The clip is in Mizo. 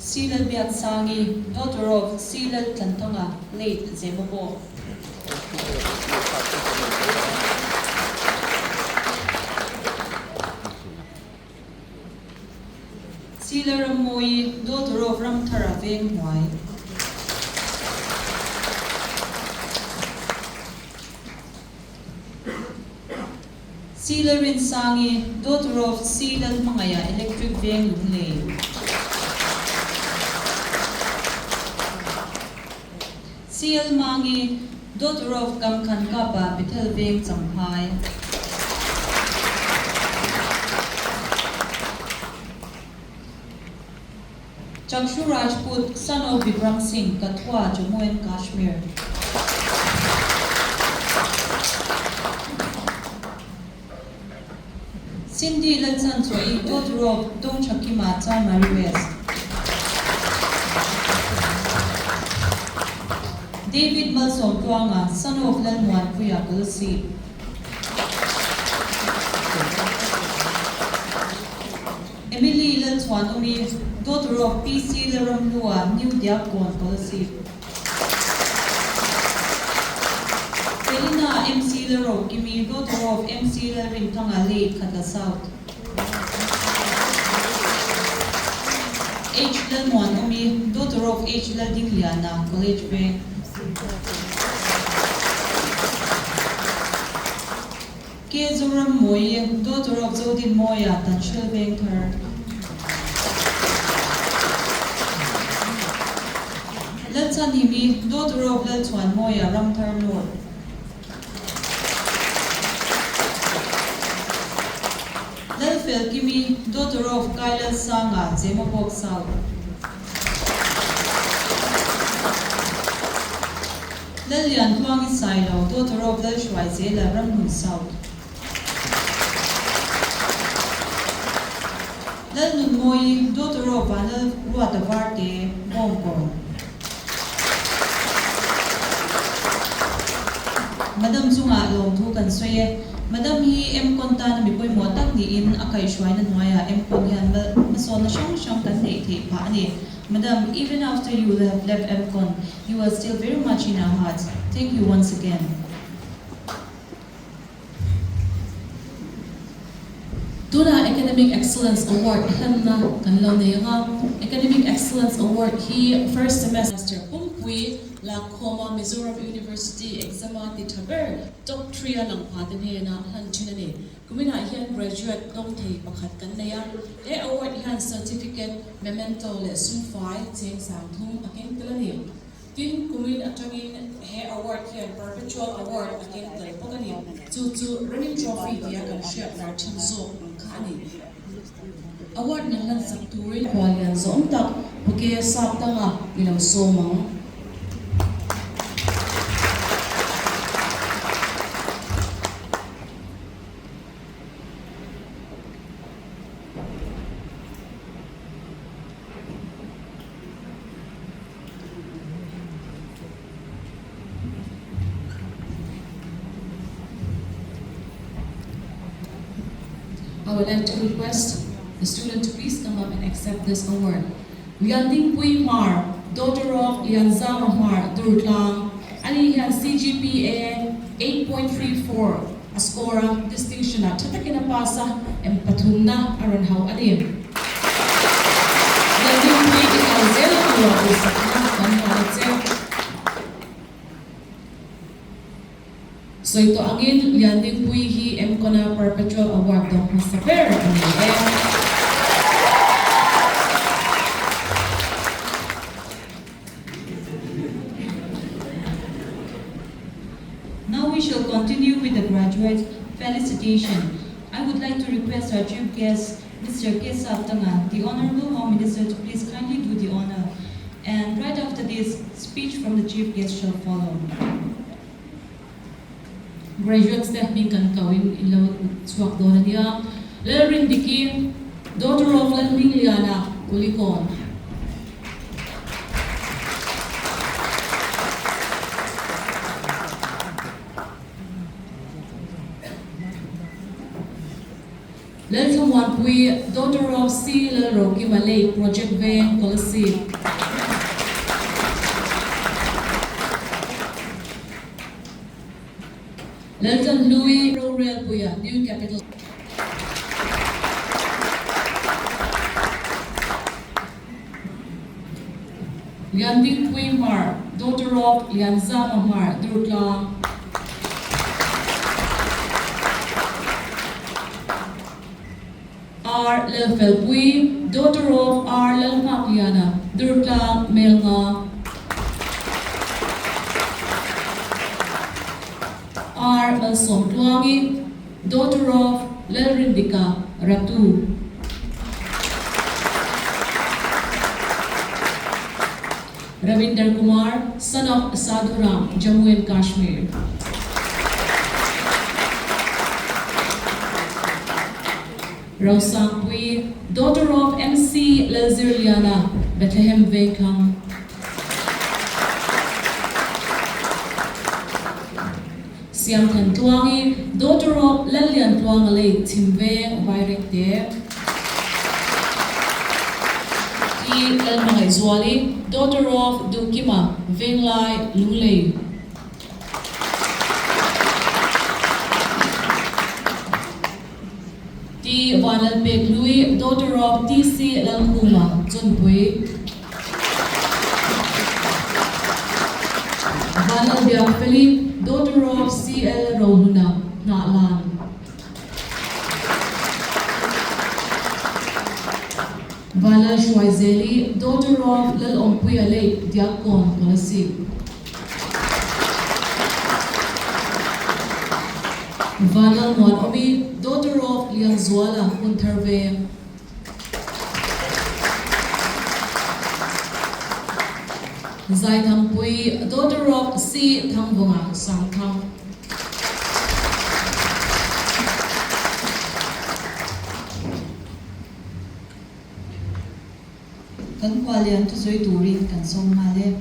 C Lalbiaksangi, daughter of C Laltlanthanga, late Zemabawk. C Lalrammawii, daughter of Ramthara Venghnuai. C Lalrinsangi, daughter of C Lalhmangaia, Electric Veng Lunglei. C Lalmangi, daughter of Kamkhan Kapa, Bethel Veng Champhai. Chakshu Rajput, son of Vikram Singh, Kathua, Jammu and Kashmir. Cindy Lalchanchhuahi, daughter of Dongchakima, Chanmari West. David Malsawmtluanga, son of Lalmuanpuia, Kolasib. Emily Lalchhuanawmi, daughter of PC Lalramhlua, New Diakkawn, Kolasib. Felina MC Lalrokimi, daughter of MC Lalrinthanga, late Khatla South. H Lalmuanawmi, daughter of H Laldingliana, College Veng. K Zorammawii, daughter of Zodinmawia, Tanhril Vengthar. Lalchanhimi, daughter of Lalchhuanmawia, Ramthar North. Lalfelkimi, daughter of Kailalsanga, Zemabawk South. Lalliantluangi Sailo, daughter of Lalhruaizela, Ramhmun South. Lalnunmawii, daughter of Vanlal Ruata Varte, Bawngkawn. Madam chungah lawmthu kan sawi e. Madam hi MCon tana mi pawimawh tak niin a kaihhruaina hnuaiah MCon hian hmasawnna hrang hrang kan neih theih phah a ni. Madam, even after you will have left MCon, you are still very much in our hearts. Thank you once again. Tunah Academic Excellence Award hlanna kan lo nei ang a, Academic Excellence Award hi first semester pumpui lakkhawma Mizoram University exam-a ti tha ber top three-a lang pha te hnena hlan thin a ni. Kuminah hian graduate dawng thei pakhat kan nei a, he award hian certificate, memento leh sumfai cheng sang thum a keng tel a ni. Tin, kumin atangin he award hian perpetual award a keng tel bawk a ni. Chu chu running trophy tia kan hriat lar thin zawk ang kha a ni. Award min hlansak turin khuallian zawm tak bouquet sap danga i lo sawm ang. I would like to request the student to please come up and accept this award. Liandingpui Hmar, daughter of Lianzama Hmar, Durtlang, Ani hian CGPA 8.34 a score a, distinction ah tha takin a pass a, em pathumna a rawn hauh a ni. Laldinpuii i kal zel a tura duhsakna kan hlan a che. Sawi tawh angin Liandingpuii hi MCON-a Perpetual Award dawng hmasa ber a ni e. Now we shall continue with the graduate felicitation. I would like to request our chief guest, Mr. K. Saptanga, the Honorable Home Minister, to please kindly do the honor. And right after this, speech from the chief guest shall follow. Graduates te hming kan ko in in lo chhuak dawn a nia. Lalrindiki, daughter of Lalhmingliana, Kulikawn. Lalthlamuanpui, daughter of C Lalrokima Lake Project Veng, Kolasib. Laltlanhlui, Rorelpuia, New Capital. Liandingpui Hmar, daughter of Lianzama Hmar, Durtlang. R Lalfelpui, daughter of R Lalhngakliana, Durtlang, Melnga. R Malsawmtluangi, daughter of Lalrindika, Ratu. Ravinder Kumar, son of Sadhu Ram, Jammu and Kashmir. Rosangpui, daughter of MC Lalzirliana, Bethlehem Vengthlang. Siamthan Tluangi, daughter of Lallian Tluanga Lake, Chhimveng, Vairengte. T. Lalhmangaihzuali, daughter of Duhkima, Venglai, Lunglei. T. Vanlalpekhlui, daughter of TC Lalkhuma, Chawnpui. Vanlalbiakfeli, daughter of CL Rohluna, Hnahlan. Vanlalhruaizeli, daughter of Lalawmpuia Lake, Diakkawn, Kolasib. Vanlalmuanawmi, daughter of Lianzuala, Hunthar Veng. Zaithangpui, daughter of C. Thangvunga, Sangthang. Kan khualian thusawi turin kan sawm nghal e.